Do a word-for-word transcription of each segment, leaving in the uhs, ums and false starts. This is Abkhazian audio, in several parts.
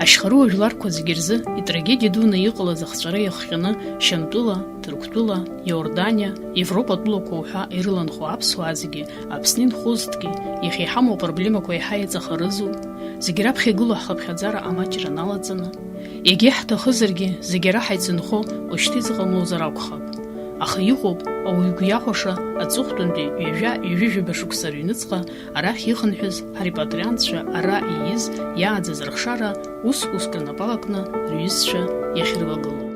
Ашьхарыуа жәларқәа зегьы рзы итрагедиа дуны иҟалаз ахҵәара иахҟьаны, Шьамтәыла, Ҭырқәтәыла, Иорданиа, Европа тәылақәа уҳәа ирыланхо аԥсуаа зегьы Аԥсны инхозҭгьы, иахьа иҳамоу апроблемақәа еиҳа иҵахарызу? Зегьы раԥхьа игылоу ҳхыԥхьаӡара амаҷра налаҵаны? Егьа иаҳҭахызаргьы, зегьы ара ҳаицынхо уажәшьҭа изыҟамлозар акәхап. Аха иҟоуп, ауаҩ игәы иахәаша аҵыхәтәантәи ҩажәа, ҩажәижәаба шықәса рыҩныҵҟа арахь ихынҳәыз ҳарепатриантцәа ара ииз, иааӡаз рыхшара ус-уск рнапалакны рҩызцәа иахьрылагылоу.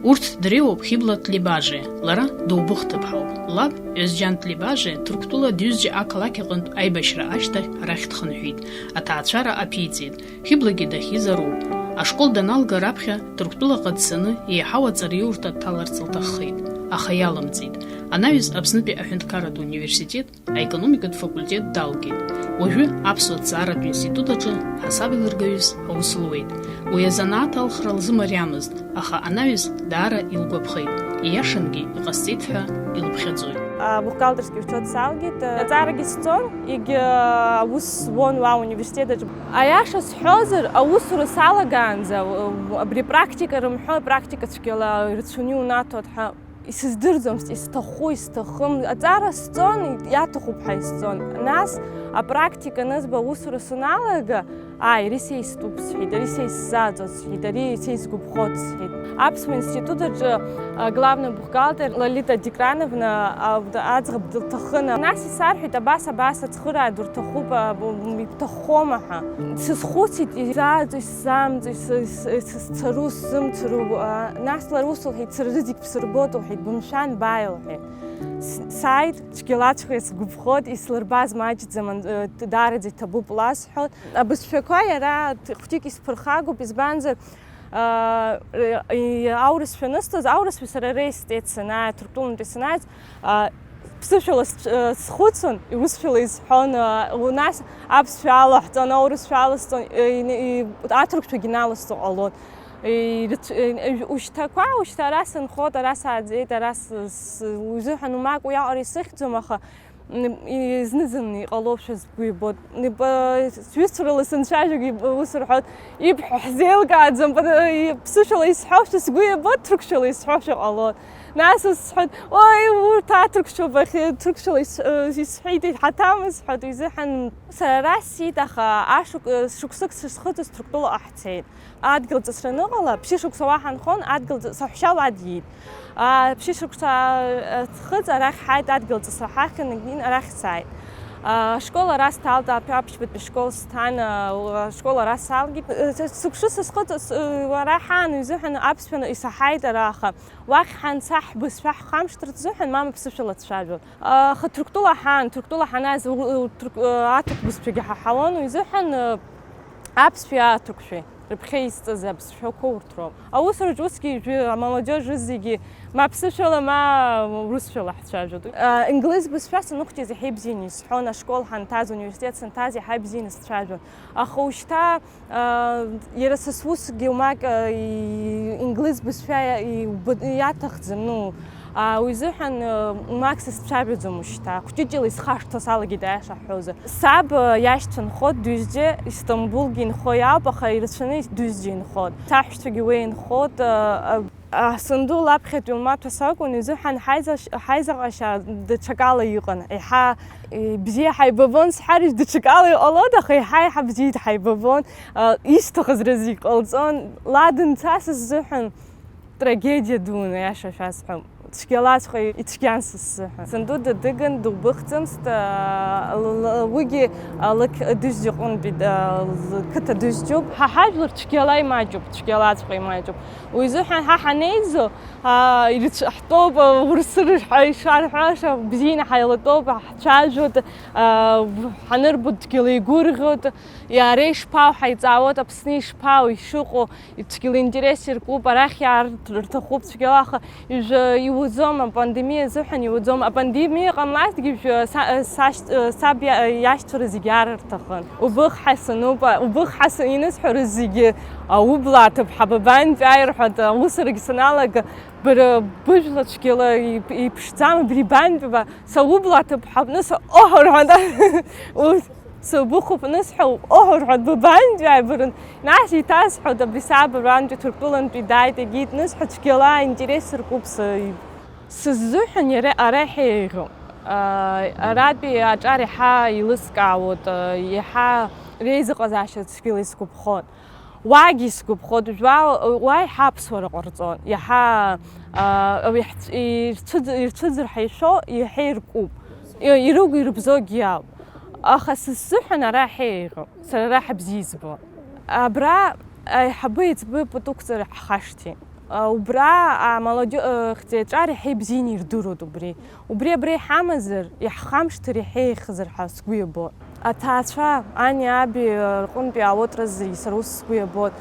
Урҭ дреиуоуп Хьыбла Тлебажиа, лара Доубыхҭыԥҳауп. Лаб Озџьан Тлебажиа Ҭырқәтәыла Дҩызџьа ақалақь аҟынтә аибашьра ашьҭахь арахь дхынҳәит, аҭаацәара аԥиҵеит. Хьыблагьы дахьизароуп. Ашкол даналга раԥхьа Ҭырқәтәылаҟа дцаны еиҳау аҵараиурҭа дҭаларц лҭаххеит, аха иалымҵит. Анаҩс Аԥснытәи аҳәынҭқарратә университет аекономикатә факультет далгеит. Уажәы аԥсуа ҭҵааратә институт аҿы ҳасабеилыргаҩыс аус луеит. Уи азанааҭ алхра лзымариамызт, аха анаҩс даара илгәаԥхеит, ииашангьы иҟасҵеит ҳәа илыԥхьаӡоит. А, бухгалтерский учёт салгеит, э, аҵарагьы сҵон, егь, э, аус зуан уа ауниверситет аҿы. Аиаша сҳәозар, аусура салагаанӡа, э, абри практика рымҳәо, практика цәгьала ирацәаны иунаҭоит ҳәа исыздырӡомызт, исҭаху, исҭахым. Аҵара сҵон, иаҭахуп ҳәа исҵон. Нас апрактика анызба, аусура саналага, ааи, ари са истәуп, сҳәеит, ари са исзааӡоит, сҳәеит, ари са исгәаԥхоит, сҳәеит. Аԥсуа институт аҿы, а, главный бухгалтер Лолита Дикрановна, а, аӡӷаб дылҭахын. Нас исарҳәеит, абас, абас, ацхыраара ду рҭахуп, а, б-, м-, ибҭаххома ҳәа. Сазхәыцит, изааӡои, сзааӡои, сы-, сы-, сызцару, сзымцару, а, нас лара ус лҳәеит, сара зегь бсырбоит, лҳәеит, бымшәан, бааи, лҳәеит. С-, сааит, цәгьалаҵәҟьа исгәаԥхоит, ислырбаз маҷӡам, ан-, э, даараӡа иҭабуп ласҳәоит. Абызшәақәа иара т-, хәҷык исԥырхагоуп, избанзар, аа, р-, и-, аурысшәа анысҭоз, аурысшәа сара реисҵеит санааи, ҭырқәтәылантәи санааиз, аа, ԥсышәала с-, э, схәыцуан, иусшәала исҳәон, аа, у нас аԥсшәа алаҳҵон, аурысшәа аласҵон, э, ин-, и-, аҭырқәшәагьы наласҵо ҟалон. И-, рыцә-, э, ушьҭақәа, ушьҭа ара сынхоит, ара сааӡеит, ара с-, с-, узыҳәан умак уиаҟара исыхьӡом, аха М, и-, зны-зынла иҟалошәа сгәы ибоит. Иб-, сҩызцәа рыла санцәажәогьы иб-, ус рҳәоит, ибҳәо ҳзеилкааӡам, пр-, и-, ԥсышәала исҳәошәа сгәы ибоит, ҭырқәшәала исҳәошәа ҟалоит. Нас ус сҳәоит, ои, урҭ аҭырқәшәоуп, ахьы-, ҭырқәшәала ис-, э, исҳәеит, иҳаҭамыз сҳәоит, изыҳәан сара ара сиит, аха ашықә-, э, шықәсык сышхыҵыз Ҭырқәтәылаҟа ҳцеит. Адгьыл ҵысра аныҟала, ԥшьышықәса уа ҳанхон, адгьыл ҵы-, саҳәшьа уа диит. А, ԥшьышықәса, а, ҵхыҵ арахь ҳааит, адгьыл ҵысра ҳахьын, арахь сааит. А, ашкол ара сҭалт, аԥ-, аԥшьбатәи ашкол сҭан, а, ашкол ара салгеит. Э, сы-, сықәшәы сызхыҵ, с-, э, ара ҳаан изыҳәан аԥсшәа исаҳаит ара, аха уахь ҳанца ҳбызшәа ҳхамшҭырц азыҳәан мама ԥсышәала дцәажәон. Аха Ҭырқәтәыла ҳаан, Ҭырқәтәыла ҳанааиз, у-, у-, ҭырқә-, э, аҭырқә бызшәагьы ҳаҳауан, уи изыҳәан, э, аԥсшәеи аҭырқәшәеи. Рыԥхьа изҵаз аԥсшәақәа урҭ роуп. Аусураҿ усгьы ижәы амолодежь рызегьы ма ԥсышәала, ма урысшәала ҳцәажәоит. А, инглыз бызшәа саныхәҷыз иаҳа ибзианы исҳәон, ашкол ҳанҭаз, университет санҭаз иаҳа ибзианы сцәажәон. Аха ушьҭа, а, иара са сусгьы умак, а, и-, инглыз бызшәа иа-, иуб-, иаҭахӡам, ну, А, уи изыҳәан, э, мак сызцәажәаӡом ушьҭа. Хәҷыҷыла исхашҭуа салагеит, аиаша ҳҳәозар. Саб, э, иашьцәа нхот Дәыжьџьа, Истамбулгьы инхо иауп, аха ирацәаны Дәыжьџьа инхот. Саҳәшьцәагьы уи инхот, э, э, а, санду лаԥхьатәи лмаҭәа сакәын, изыҳәан ҳаизаш-, ҳаизаҟашьа даҽакала иҟан. Еиҳа, э, бзиа ҳаибабон, сҳәарыжь, даҽакала иҟалон, аха еиҳа-еиҳа бзиа ҳаибабон. Э, исҭахыз рызегь ҟалҵон. Ла дымцасыз сзыҳәан. Трагедиа дуун, аиаша шәасҳәап. Цәгьалаҵәҟьа ицәгьан са сзыҳәан. Санду дыдыган, дубыхӡымызт, аа, л-, л-, уигьы, аа, лықь-, Дыжьџьаҟынтәи, аа, лқыҭа Дыжьџьоуп. Ҳа ҳажәлар цәгьала имаҷуп, цәгьалаҵәҟьа имаҷуп. Уи изыҳәан ҳа ҳанеизо, аа, ирыцә-, ҳтәоуп, аа, урсыры ҳәа ишарҳәаша, бзианы ҳаилатәоуп, ҳцәажәоит, аа, ҳанырбо дгьыла игәырӷьоит, иара ишԥау ҳаиҵаауеит, Аԥсны ишԥау, ишыҟоу, Цәгьала интерес иркуп, арахь иаар-, рҭахуп цәгьала, аха ижә-, иуӡом, апандемиа азыҳәан иуӡом. Апандемиа ҟамлазҭгьы ижә-, са-, сашьт-, саб иа-, иашьцәа зегьы аарырҭахын. Убыхҳа сануп, убыхҳа са-, инысҳәара зегьы, аублаа ҭыԥҳа бабантәи ааирҳәа, аусурагь саналага, бара быжәла цәгьала ип-, иԥшӡам, абри бантәи ба, са ублаа ҭыԥҳа аҟны са, оҳ, рҳәан, ус. Сыбыхәоуп анысҳәа, уҟоуҳәа рҳәоит, быбантәи ааибарын. Нас еиҭасҳәоит, абри саб арантәи Ҭырқәтәылантәи дааит, егьит, нысҳәа, цәгьала аинтерес ркуп са. Сыззыҳәан иара ара иҳәеиӷьуп. Аратәи аҿар иаҳа еилыскаауеит, иаҳа реизыҟазаашьа цәгьала исгәаԥхоит. Уагьы исгәаԥхоит, уажәа уа иаҳа аԥсуара ҟарҵон, иаҳа, а, ирцәыӡ-, ирцәыӡыр ҳәа ишәо иаҳа иркуп, и-, ирыгу ирыбзоугьы иауп. Аха сыззыҳәан ара иаҳа еиӷьуп, сара ара иаҳа бзиа избо. Абра аиҳабы еиҵбы пату ықәҵара ҳхашҭит. А, убра амолодио-, а, хьӡи аҿар иаҳа ибзианы ирдыруеит убри. Убри абра иҳамазар, иаҳхамышҭыр, иаҳа еиӷьхазар ҳәа сгәы иабоит. Аҭаацәа, ани аби рҟынтәи аотрази сара ус сгәы иабоит.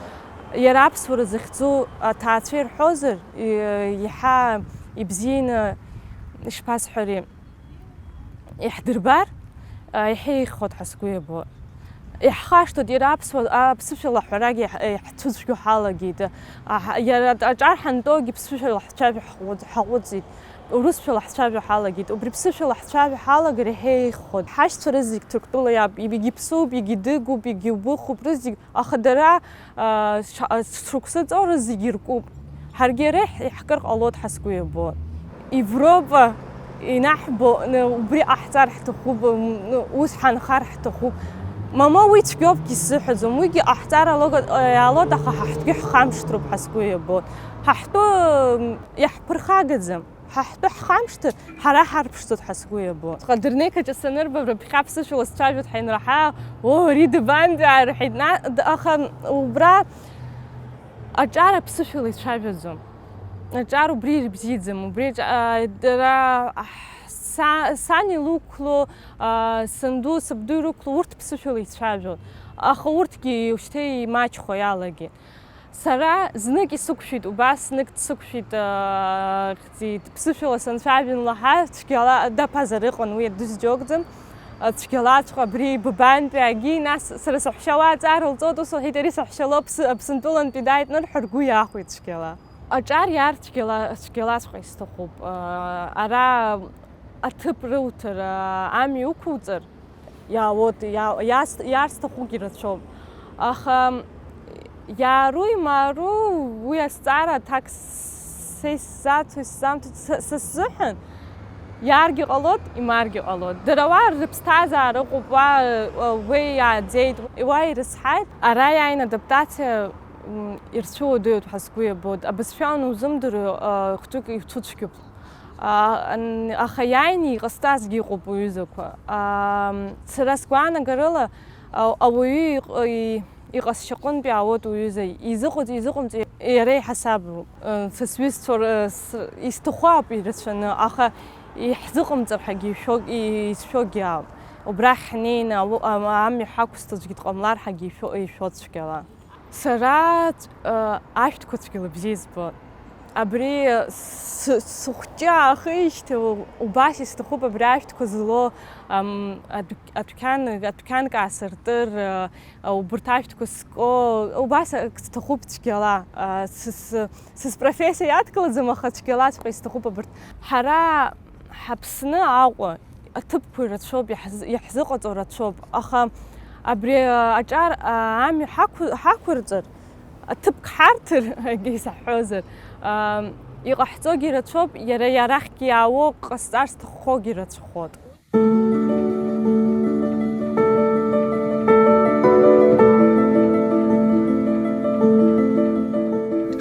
Иара аԥсуара захьӡу аҭаацәа ирҳәозар, и-, иаҳа ибзианы, ишԥасҳәари, иаҳдырбар, а, иаҳа еиӷьхоит ҳәа сгәы иабоит. Иаҳхашҭуеит, иара аԥсуа, аԥсышәала ҳҳәарагьы иаҳ-, иаҳцәыцәгьо ҳалагеит. Аҳ-, иара аҿар ҳантәоугьы ԥсышәала ҳцәажәо ҳаҟәыҵ-, ҳаҟәыҵит, урысшәала ҳцәажәо ҳалагеит. Убри ԥсышәала ҳцәажәо ҳалагар иаҳа еиӷьхоит. Ҳашьцәа рызегь Ҭырқәтәыла иаб, егьыԥсуп, егьыдыгуп, егьубыхуп, рызегь. Аха дара, а, ша-, а, шықәса ҵоура зегьы иркуп. Ҳаргьы ара иаҳ-, иаҳкыр ҟалоит ҳәа сгәы иабо. Европа инаҳбо, ны, убри ҟаҳҵар ҳҭахуп, м, ны, ус ҳанхар ҳҭахуп. Мамоу, уи цәгьоупгьы сзыҳәаӡом, уигьы ҟаҳҵар алога-, а, иаалоит, аха ҳа ҳтәгьы ҳхамышҭроуп ҳәа сгәы иабо. Ҳа ҳтәы, м, иаҳԥырхагаӡам. Ҳа ҳтәы ҳхамышҭыр, ҳара ҳарԥшӡоит ҳәа сгәы иабо. Ҟадырнеи Қаҷа санырба, рыԥхьа ԥсышәала сцәажәоит ҳәа инраҳа, оо, ари дабантәи, аарҳәеит. На-, д-, аха убра аҿар аԥсышәала ицәажәаӡом. Аҿар убри ирыбзиаӡам. Убри аҿ-, а, дара, аҳ-, са-, сан илықәло, а, санду, сабду ирықәло, урҭ ԥсышәала ицәажәон. Аха урҭгьы уажәшьҭа имаҷхо иалагеит. Сара знык исықәшәеит, убас знык дсықәшәеит, аа, хьӡи-, ԥсышәала санцәажәон лаҳа, цәгьала даԥазар ыҟан, уи адәы сџьоукӡам. Цәгьалаҵәҟьа абри Бабантәи ааги, нас сара саҳәшьа уа аҵара лҵоит, ус лҳәеит, ари саҳәшьа лоуп, Ԥсынтәылантәи дааит нырҳәа ргәы иахәеит цәгьала. Аҿар иаар цәгьала, цәгьалаҵәҟьа исҭахуп. Ара аҭыԥ рыуҭар, амҩа уқәуҵар, иаауеит, иа-, иас-, иаарсҭахугьы рацәоуп. Аха иаару, имаару, уи азҵаара аҭак са исзацу, исзамҭо, са, са сзыҳәан иааргьы ҟалоит, имааргьы ҟалоит. Дара уа рыԥсҭазаара ыҟоуп, уа, уа уеи иааӡеит, уа ирызҳаит. Ара иааин адаптациа, м, ирцәыуадаҩуп ҳәа сгәы иабоит. Абызшәа анузымдыруа, а, хәыҷык иуцәыцәгьоуп. А, ан-, аха иааины иҟасҵазгьы ыҟоуп уҩызақәа. Ам, сара сгәаанагарыла, а, ауаҩы иҟ-, и-, иҟазшьаҟынтәи аауеит уҩыза, изыҟаҵо, изыҟамҵо иара иҳасабуп. Э, са сҩызцәа р-, с-, исҭаху ауп ирацәаны, аха иаҳзыҟамҵар ҳәагьы ишәо-, и-, изшәогьы ауп. Убрахь ҳнеины ау-, ам-, амҩа ҳақәызҵо аӡәгьы дҟамлар ҳәагьы ишәо-, ишәо цәгьала. Сара, э, ашәҭқәа цәгьала бзиа избон. Абри, э, сы-, сыхәҷы аахижьҭеи убас исҭахуп абри ашәҭқәа злоу, ам, адәқь-, адәқьан, адәқьанк аасыртыр, э, убарҭ ашәҭқәа ско, убас ак сҭахуп цәгьала. Э, сы-, сы-, сыспрофессиа иадкылаӡам, аха цәгьалаҵәҟьа исҭахуп абарҭ. Ҳара ҳаԥсны Аҟәа аҭыԥқәа ирацәоуп, иаҳз-, иаҳзыҟаҵо рацәоуп, аха абри, а, аҿар, а, амҩа ҳақәы-, ҳақәырҵар, аҭыԥк ҳарҭар, акгьы саҳҳәозар, а, иҟаҳҵогьы рацәоуп, иара иарахьгьы иаауо ҟасҵар зҭаххогьы рацәахоит.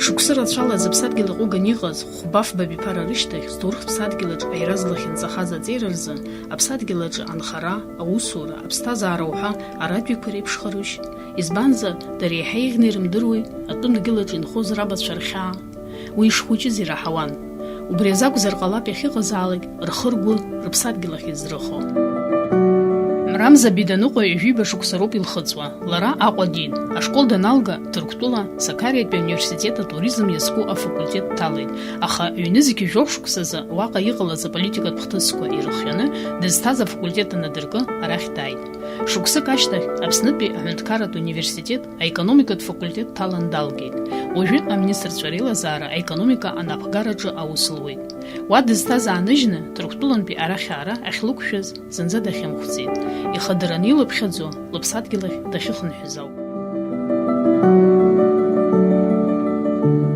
Шықәсы рацәала зыԥсадгьыл аҟәыганы иҟаз хәба-фба абиԥара рышьҭахь, зҭоурых ԥсадгьыл аҿы аира злахьынҵахаз аҵеира рзы, аԥсадгьыл аҿы анхара, аусура, аԥсҭазаара уҳәа аратәиқәа реиԥшхарушь? Избанзар, дара еиҳа еиӷьны ирымдыруеи атәым дгьыл аҿы инхоз рабацәа рхьаа? Уи ишхәыҷыз ираҳауан. Убри азы акәзар ҟалап иахьыҟазаалак рхы-ргәы рыԥсадгьыл ахь изрыхо. Мрамза Биданыҟәа ҩажәиба шықәса роуп илхыҵуа. Лара Аҟәа диит. Ашкол даналга, Ҭырқәтәыла, Сакариатәи ауниверситет атуризм иазку афакультет дҭалеит, аха ҩнызқь жәохә шықәсазы уаҟа иҟалаз аполитикатә хҭысқәа ирыхианы, дызҭаз афакультет анадыркы, арахь дааит. Шықәсык ашьҭахь Аԥснытәи аҳәынҭқарратә университет аекономикатә факультет дҭалан далгеит. Уажәы аминистрцәа реилазаара аекономика анапхгараҿы аус луеит. Уа дызҭаз ааныжьны, Ҭырқәтәылантәи арахь аара ахьлықәшәаз зынӡа дахьымхәӡеит. Ихадара анилыԥхьаӡо, лыԥсадгьыл ахь дахьыхынҳәыз ауп.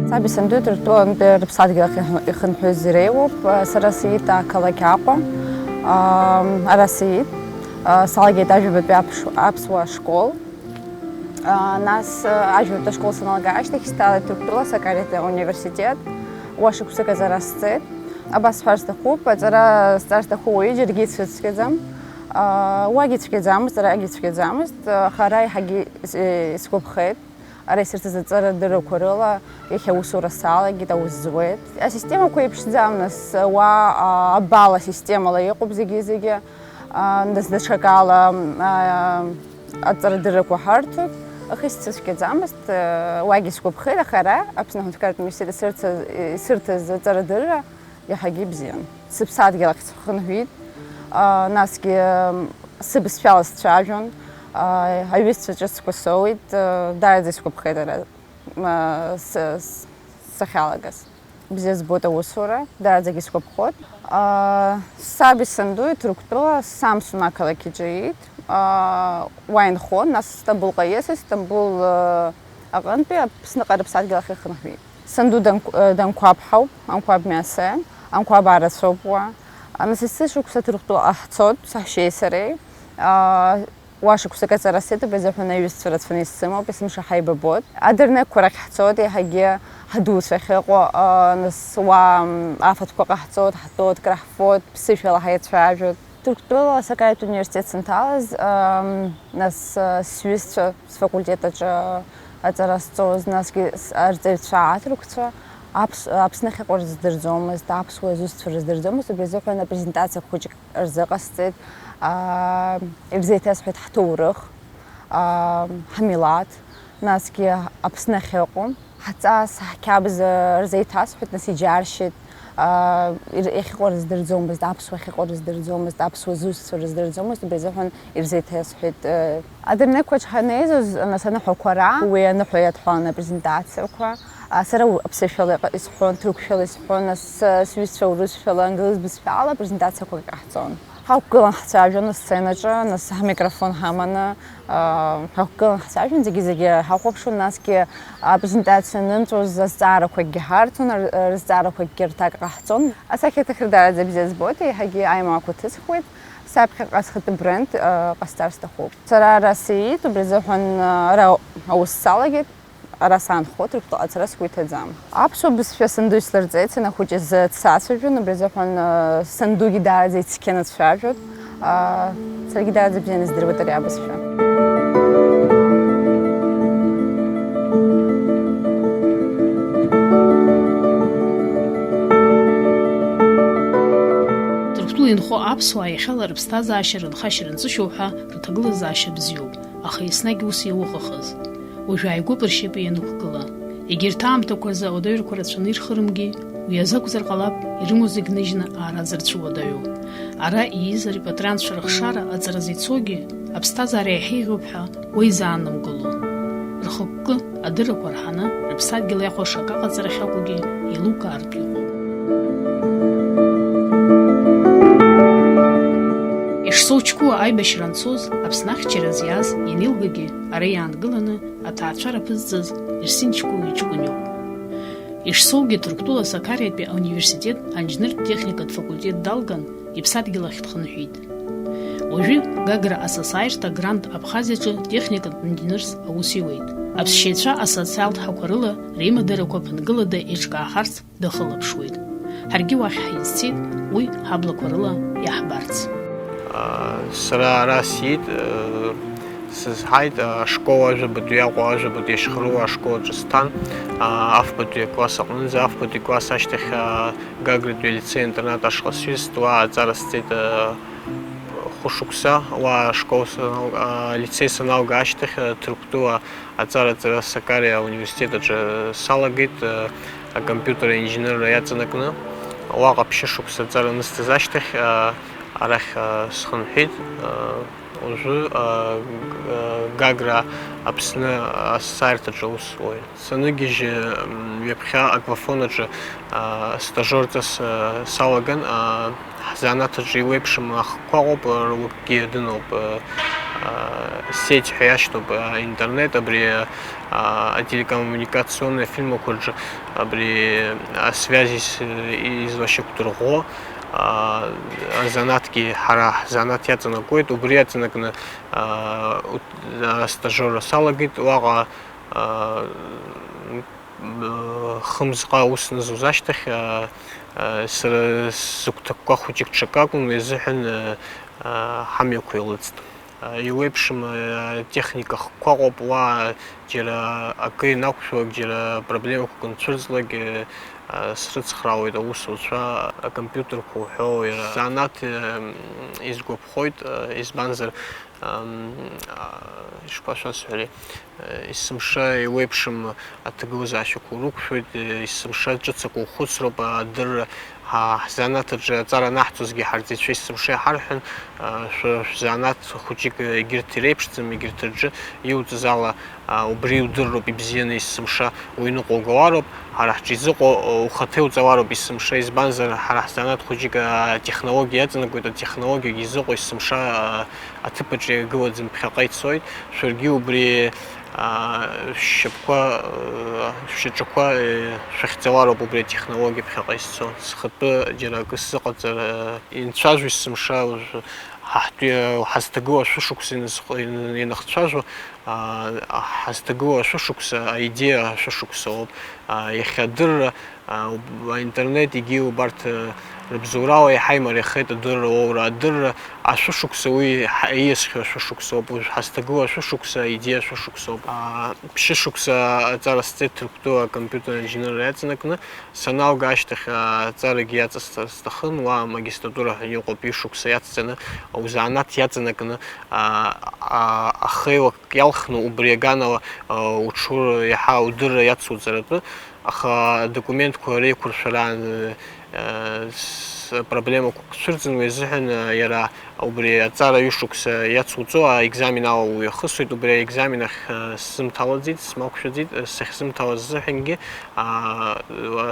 Саби сандуи Ҭырқәтәылантәи рыԥсадгьыл ахь ихынҳәыз иреиуоуп. Сара сиит ақалақь Аҟәа. Ара сиит. Салагеит ажәабатәи аԥш-, аԥсуа школ. Нас ажәабатәи ашкол саналга ашьҭахь сҭалеит Ҭырқәтәыла Сакариатәи ауниверситет. Уа шықәсык аҵара сҵеит. Абас сҳәар сҭахуп, аҵара сҵар сҭаху уаҩы џьаргьы ицәыцәгьаӡам. Уагьы цәгьаӡамызт, арагьы цәгьаӡамызт, аха ара еиҳагьы ис-, исгәаԥхеит. Ара исырҭаз аҵарадыррақәа рыла иахьа аусура салагеит, аус зуеит. Асистемақәа еиԥшӡам, нас, уа, а, абала системала иҟоуп зегьы-зегьы, а, нас даҽакала, а, аҵарадыррақәа ҳарҭоит. Аха исцәыцәгьаӡамызт, а, уагьы сгәаԥхеит, аха ара Аԥсны аҳәынҭқарратә университет исырҭаз, исырҭаз аҵарадырра иаҳагьы ибзиан. Сыԥсадгьыл ахь схынҳәит, а, насгьы, м, сыбызшәала сцәажәон, а, аҩызцәа ҿыцқәа соуит, а, даараӡа исгәаԥхеит ара, м, а, с-, с-, сахьалагаз. Бзиа збоит аусура, даараӡагьы исгәаԥхоит. А, саби сандуи Ҭырқәтәыла Самсун ақалақь иҿы иит, а, уа инхон, нас Стамбулҟа ииасит, Стамбул, а, аҟынтәи Аԥсныҟа рыԥсадгьыл ахь ихынҳәит. Санду данқә-, э, данқәаб ҳауп, Анқәаб Миасен, Анқәаб арацәоуп уа. Нас есышықәса Ҭырқәтәылаҟа ҳцоит, саҳәшьеи сареи. Аа, уа шықәсык аҵара сцеит, убри азыҳәан аҩызцәа рацәаны исымоуп, есымша ҳаибабоит. Адырнеқәа рахь ҳцоит, еиҳагьы ҳдуцәа ахьыҟоу, аа, нас уа, м, афатәқәа ҟаҳҵоит, ҳтәоит, краҳфоит, ԥсышәала ҳаицәажәоит. Ҭырқәтәыла Сакариатә университет санҭалаз, ам, нас, а, сҩызцәа сфакультет аҿы аҵара зҵоз, насгьы с-, арҵаҩцәа, аҭырқәцәа Аԥс-, Аԥсны ахьыҟоу рыздырӡомызт, аԥсуа зусҭцәа рыздырӡомызт, убри азыҳәан апрезентациа хәыҷык рзыҟасҵеит, а, ирзеиҭасҳәеит ҳҭоурых, а, ҳмилаҭ, насгьы Аԥсны ахьыҟоу. Ҳҵас, ҳқьабз рзеиҭасҳәеит, нас иџьаршьеит, аа, ир-, иахьыҟоу рыздырӡомызт, аԥсуа ахьыҟоу рыздырӡомызт, аԥсуа зусҭцәа рыздырӡомызт, убри азыҳәан ирзеиҭасҳәеит. Э, адырнеқәа ҳанеизоз, нас аныҳәақәа раан, уи аныҳәа иадҳәалан апрезентациақәа. А, сара у-, аԥсышәала иҟ-, исҳәон, ҭырқәшәала исҳәон, нас, э, сҩызцәа урысшәала, англыз бызшәала апрезентациақәа ҟаҳҵон. Ҳақәгылан ҳцәажәон асценаҿы, нас ҳмикрофон ҳаманы, аа, ҳақәгылан ҳцәажәон, зегьы-зегьы ҳахәаԥшуан, насгьы апрезентациа анынҵәоз азҵаарақәакгьы ҳарҭон, р-, рызҵаарақәакгьы рҭак ҟаҳҵон. Асахьаҭыхра даараӡа бзиа збоит, еиҳагьы аимакәа ҭысхуеит. Саԥхьаҟа схатәы бренд, аа, ҟасҵар сҭахуп. Сара ара сиит, убри азыҳәан, аа, ара аус салагеит. Ара саанхо, Ҭырқәтәылаҟа ацара сгәы иҭаӡам. Аԥсуа бызшәа санду ислырҵеит, санахәыҷыз дсацәажәон, убри азыҳәан, э, сандугьы даараӡа ицқьаны дцәажәоит. А, саргьы даараӡа бзианы издыруеит ари абызшәа. Ҭырқәтәыла инхо аԥсуаа иахьала рыԥсҭазаашьа, рынхашьа, рынҵышьоуп ҳәа рҭагылазаашьа бзиоуп, аха еснагь ус иауҟахыз. Уажә ааигәоуп ршьапы ианықәгыла. Егьырҭ аамҭақәа рзы ауадаҩрақәа рацәаны ирхырымгеи, уи азы акәзар ҟалап, ирымоу зегь ныжьны аараӡа рцәыуадаҩу. Ара ииз арепатриантцәа рыхшара аҵаразы ицогьы, аԥсҭазаара иаҳеиӷьуп ҳәа уа изаанымгыло. Рхықәкы, адыррақәа рҳаны, рыԥсадгьыл иахәаша акы аҟаҵара ахьакәугьы еилукаартә иҟоуп. Ишсоучкуа аибашьра анцоз, Аԥсны ахьчаразы иааз ианеилгагьы, ара иаангыланы аҭаацәара аԥызҵаз Ерсин Чкуа иҷкәын иоуп. Ишсоугьы Ҭырқәтәыла Сакариатәи ауниверситет анџьныртә-техникатә факультет далган, иԥсадгьыл ахь дхынҳәит. Уажәы Гагра асасааирҭа грант Абхазиаҿы техникатә нџьнырс аус иуеит. Аԥсшьаҩцәа асоциалтә ҳақәа рыла реимадарақәа ԥынгылада еиҿкаахарц дахылаԥшуеит. Ҳаргьы уахь ҳизцеит, уи ҳаблақәа рыла иаҳбарц. Сара ара сиит, сызҳаит, ашкол ажәабатәи Аҟәа ажәабатәи ашьхаруа ашкол аҿы сҭан, афбатәи акласс аҟынӡа, афбатәи класс ашьҭахь Гагратәи алицеи-интернат ашҟа сҩызт, уа аҵара сҵеит, хәышықәса, уа ашкол санал-, алицеи саналга ашьҭахь, Ҭырқәтәыла аҵараҵара Сакариа ауниверситет аҿы салагеит, акомпиутер инженерра иаҵанакны. Уаҟа ԥшьышықәса аҵара анысҵаз ашьҭахь, арахь схынҳәит. Уажәы, а, а, Гагра Аԥсны асааирҭаҿы аус зуеит. Саныгьежь, м, ҩаԥхьа Аграфон аҿы, а, стажерҵас, а, салаган, а, ҳзанааҭ аҿы еиуеиԥшым ахкқәа ыҟоуп, а, рыгәгьы иадыноуп, а, а, сеть ҳәа иашьҭоуп, а, интернет, абри, а, ателекоммуникационные фильмқәа рҿы абри асвязь из-, излашьақәдырӷәӷәо, а, азанааҭгьы ҳара ҳзанааҭ иаҵанакуеит, убри иаҵанакны, а, ут-, астажерра салагеит, уаҟа, а, м, хымзҟа аус нызуз ашьҭахь, а, а, сара сыгәҭакқәа хәыҷык ҽак акәын, уи азыҳәан, а, а, ҳамҩақәа еилыҵт. А, еиуеиԥшым, а, техника хкқәа ыҟоуп, уа џьара акы инақәшәалак, џьара проблемақәак нцәырҵлак, а, срыцхраауеит аусуцәа, акомпиутерқәа уҳәо, иара занааҭ, а, изгәаԥхоит, а, избанзар, ам, а, ишԥашәасҳәари, а, есымша еиуеиԥшым аҭагылазаашьақәа урықәшәоит, а, есымша ҿыцак ухәыцроуп, адырра, ҳа, ҳзанааҭ аҿы аҵара анаҳҵозгьы ҳарҵаҩцәа есымша иҳарҳәон, а, шәа-, шәзанааҭ хәыҷык, а, егьырҭ иреиԥшӡам, егьырҭ рҿы иуҵаз ала, а, убри иудыруп ибзианы есымша уҩныҟа угауароуп, ҳара ҳҿы изыҟоу, а, ухаҭа иуҵауароуп есымша, избанзар, ҳара ҳзанааҭ хәыҷык, а, атехнологиа иаҵанакуеит, атехнологиагьы изыҟоу есымша, а, аҭыԥ аҿы иагылаӡам, ԥхьаҟа ицоит, шәаргьы убри, а, шәшьапқәа, а, шәшьаҿақәа, а, шәахьӡалароуп убри атехнологиа ԥхьаҟа изцо. Схатәы џьара акы сзыҟаҵар, а, инцәажәо есымша, уажә ҳа ҳтәы-, ҳазҭагылоу ашәышықәса иназхо-, ин-, ианахцәажәо, а, ҳазҭагылоу ашәышықәса аидеиа ашәышықәса ауп. А, иахьа адырра, а, уб-, аинтернет егьи убарҭ, а, рыбзоурала иаҳа имариахеит адырра уоура. Адырра ашәышықәса уи ҳа-, ииасхьоу ашәышықәса ауп. Уажә ҳазҭагылоу ашәышықәса аидеиа ашәышықәса ауп. А, ԥшьышықәса аҵара сҵеит Ҭырқәтәыла акомпиутерная инженерра иаҵанакны. Саналга ашьҭахь, а, аҵарагьы иаҵасҵар сҭахын, уа амагистратура ҳәа иҟоуп, ҩышықәса иацҵаны, аузанааҭ иаҵанакны, а, а, ахеилак иалхны убри аганала, а, уҽур иаҳа удырра иацуҵаратәы, аха адокументқәа реиқәыршәараан, а, с-, проблемақәак цәырҵын, уи азыҳәан, а, иара убри аҵара ҩышықәса иацуҵо аекзамен ала уҩахысуеит, убри аекзамен ахь, а, сзымҭалаӡеит, смақәшәаӡеит, а, сахьзымҭалаз азыҳәангьы, а,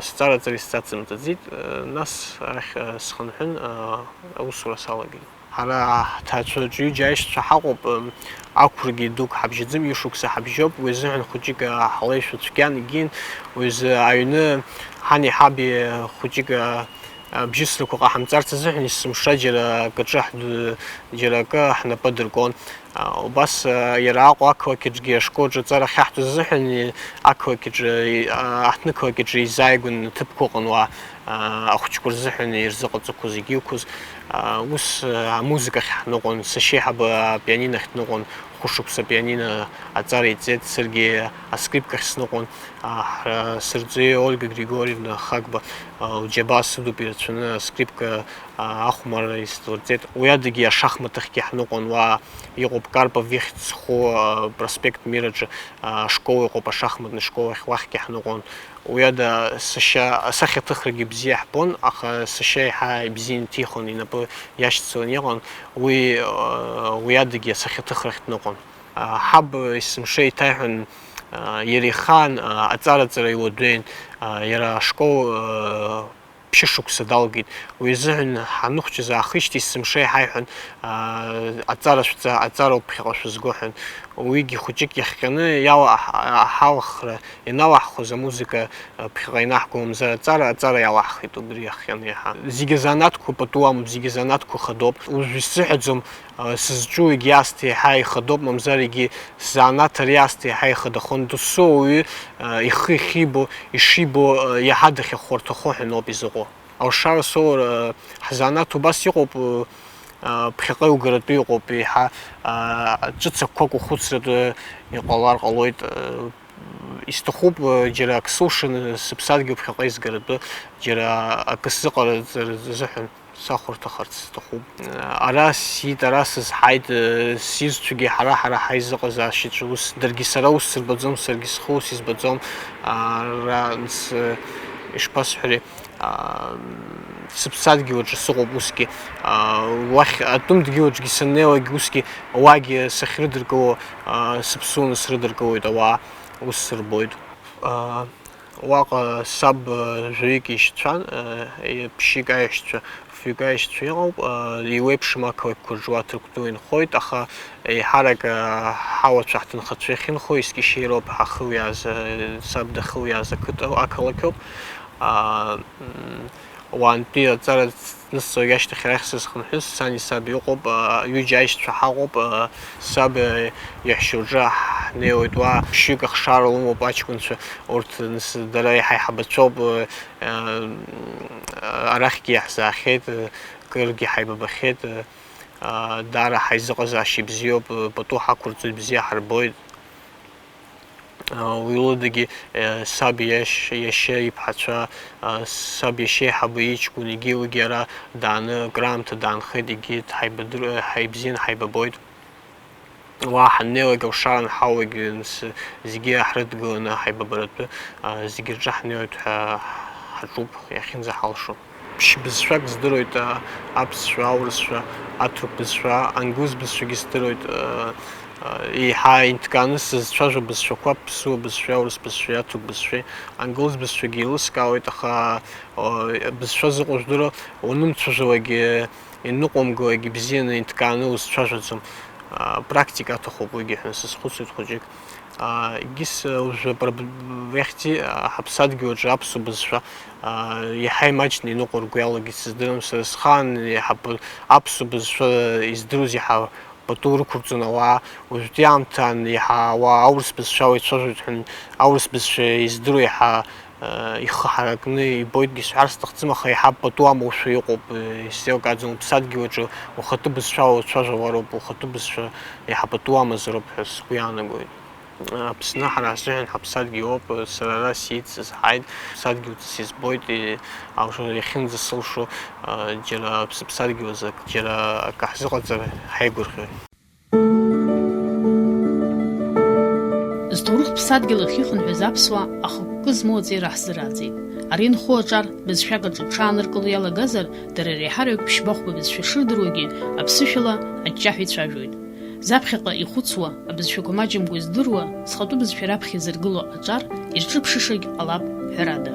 сҵараҵареи сзацымҵаӡеит, а, нас арахь, а, схынҳәын, а, аусура салагеит. Ҳара ҳҭаацәа аҿы ҩыџьа аишьцәа ҳаҟоуп, м, ақәргьы дук ҳабжьаӡым, ҩышықәса ҳабжьоуп, уи азыҳәан хәыҷык, а, ҳлеишәа цәгьан егьин, уи азы аҩны ҳани ҳаби хәыҷык, а, а, бжьысрақәа ҟаҳамҵарц азыҳәан есымша џьара акаҿы ҳд-, џьара акы ҳнапы адыркуан. А, убас, а, иара Аҟәа ақалақь аҿгьы ашкол аҿы аҵара ахьаҳҭоз азыҳәан, и-, ақалақь аҿы, и-, а, аҳҭнықалақь аҿы изааигәан ҭыԥқәа ыҟан уа, а, ахәыҷқәа рзыҳәан ирзыҟаҵақәоз, егьиқәыз. А, ус, а, амузыкахь ҳныҟәон, сашьеиҳабы апианинахь дныҟәон, хәышықәса апианино аҵара иҵеит, саргьы аскрипкахь сныҟәон, а, ҳра-, сырҵаҩы Ольга Григорьевна Хагба, а, лџьабаа сыдуп ирацәаны аскрипка, а, ахәмарра исҭлырҵеит. Уи адагьы ашахматахьгьы ҳныҟәон, уа иҟоуп Карпов ихьӡ зху, а, проспект Мираҿы, а, ашкол ыҟоуп, ашахматный школ ахь, уахьгьы ҳныҟәон. Уи ада сашьа асахьаҭыхрагьы бзиа ҳбон, аха сашьа еиҳа ибзианы иҭихуан, инапы иашьцыланы иҟан, уи, уи адагьы асахьаҭыхрахь дныҟәон. Ҳаб есымша еиҭаиҳәон, иара ихаан аҵараҵара иуадаҩын, иара ашкол ԥшьышықәса далгеит. Уи азыҳәан ҳаныхәҷыз аахижьҭеи есымша иҳаиҳәон, аҵара шәҵа, аҵароуп ԥхьаҟа шәызго ҳәа. Уигьы хәыҷык иахҟьаны иала-, ҳалахра ианалаҳхуаз амузыка ԥхьаҟа инаҳго мамзар аҵара, аҵара иалаҳхит убри иахҟьаны иаҳа. Зегьы азанааҭқәа пату амоуп, зегьы азанааҭқәа хадоуп. Уажә исзыҳәаӡом, сызҿу егьи аасҭа еиҳа ихадоуп, мамзар егьи сзанааҭ ари аасҭа еиҳа ихадахоит. Досу ауаҩы ихы ахьибо, ишибо, иаҳа дахьахәарҭахо ҳәа ноуп изыҟоу. Алшара соур, ҳзанааҭ убас иҟоуп, ԥхьаҟа иугаратәы иҟоуп, еиҳа ҿыц ақәак ухәыцратәы иҟалар ҟалоит. Исҭахуп, џьара ак сылшаны сыԥсадгьыл ԥхьаҟа изгаратәы, џьара акы сзыҟаҵара азыҳәан сахәарҭахарц сҭахуп. Ара сиит, ара сызҳаит, сизцәагьы ҳара, ҳара ҳаизыҟазаашьаҿы ус, даргьы сара ус сырбаӡом, саргьы схы ус избаӡом. Ара, ишԥасҳәари, Сыԥсадгьыл аҿы сыҟоуп усгьы, уахь атәым дгьылаҿгьы саннеилак усгьы ауаагьы сахьрыдыркыло, сыԥсуаны срыдыркылоит, ауаа ус сырбоит. Уаҟа саб жәаҩык ишьцәан, ԥшьҩык аишьцәа, фҩык аишьцәа иҟоуп, еиуеиԥшым ақалақьқәа рҿы уа Ҭырқәтәыла инхоит, аха еиҳарак ҳауацәа ҳҭынхацәа иахьынхо Ескишьеироуп ҳахылиааз, саб дахылиааз ақыҭа, ақалақьоуп. Уаантәи аҵара снысҵоит ашьҭахь арахь сызхынҳәыз, сани саби ыҟоуп, ҩыџьа аишьцәа ҳаҟоуп, саб иаҳәшьа лҿы ҳнеиуеит, уа ԥшьҩык ахшара лымоуп аҷкәынцәа, урҭ нас дара иаҳа иҳабацәоуп, арахьгьы иаҳзаахьеит, кыргьы ҳаибабахьеит, даара ҳаизыҟазаашьа ибзиоуп, пату ҳақәырҵоит, бзиа ҳарбоит. Уи лыдагьы, саб иашь-, иашьа иԥҳацәа, саб иашьа еиҳабы иҷкәын, егьи лыгьы ара дааны, акраамҭа даанхеит, егьи дҳаибадыр-, ҳаибзиан ҳаибабоит. Уа ҳаннеилак, алшара анҳауагь, нас, зегьы ҳрыдгыланы ҳаибабаратәы, зегьы рҿы ҳнеиуеит ҳәа ҳаҿуп, иахьынӡаҳалшо. Ԥшь-бызшәак здыруеит, а, аԥсшәа, аурысшәа, аҭырқә бызшәа, англыз бызшәагьы здыруеит, а, а, еиҳа инҭкааны сызцәажәо бызшәақәа, ԥсуа бызшәа, аурыс бызшәа, аҭырқә бызшәа, англыз бызшәагьы еилыскаауеит, аха, а, бызшәа зыҟоу здыруа, уанымцәажәалакгьы, иныҟәумгалакгьы бзианы инҭкааны узцәажәаӡом. А, практика аҭахуп уигьы ҳәа сазхәыцуеит хәыҷык. Егьыс, уажәы апроб-, уахьӡи, ҳаԥсадгьыл аҿы аԥсуа бызшәа, иаҳа имаҷны иныҟәо ргәы иалагеит, сыздырам, сара схаан иаҳа п-, аԥсуа бызшәа издыруаз иаҳа пату рықәырҵон ауаа, уажәтәи аамҭан иаҳа ауаа аурыс бызшәала ицәажәоит ҳәа, аурыс бызшәа издыруа иаҳа, ихы ҳаракны ибоитгьы сҳәар сҭахӡам, аха иаҳа пату амоушәа иҟоуп, исзеилкааӡом, уԥсадгьыл аҿы ухатәы бызшәала уцәажәауароуп, ухатәы бызшәа иаҳа пату амазароуп ҳәа сгәы иаанагоит. Аԥсны ҳара ҳзыҳәан ҳаԥсадгьыл ауп, сара ара сиит, сызҳаит, ԥсадгьыл ҵас избоит, и-, алшо, иахьынӡасылшо, а, џьара сыԥсадгьыл азы ак-, џьара акы ҳзыҟаҵар ҳаигәырӷьоит. Зҭоурых ԥсадгьыл ахь ихынҳәыз аԥсуаа ахықәкы змоу аҵеира ҳзырааӡеит. Ари инхо аҿар бызшәак аҿы ҽааныркыло иалагазар, дара реиҳараҩык ԥшьба-хәба бызшәа шырдыруагьы аԥсышәала аҷҷаҳәа ицәажәоит. Заԥхьаҟа ихәыцуа, абызшәақәа маҷымкәа издыруа, зхатәы бызшәа раԥхьа изыргыло аҿар ирҿыԥшышагь ҟалап, ҳәарада.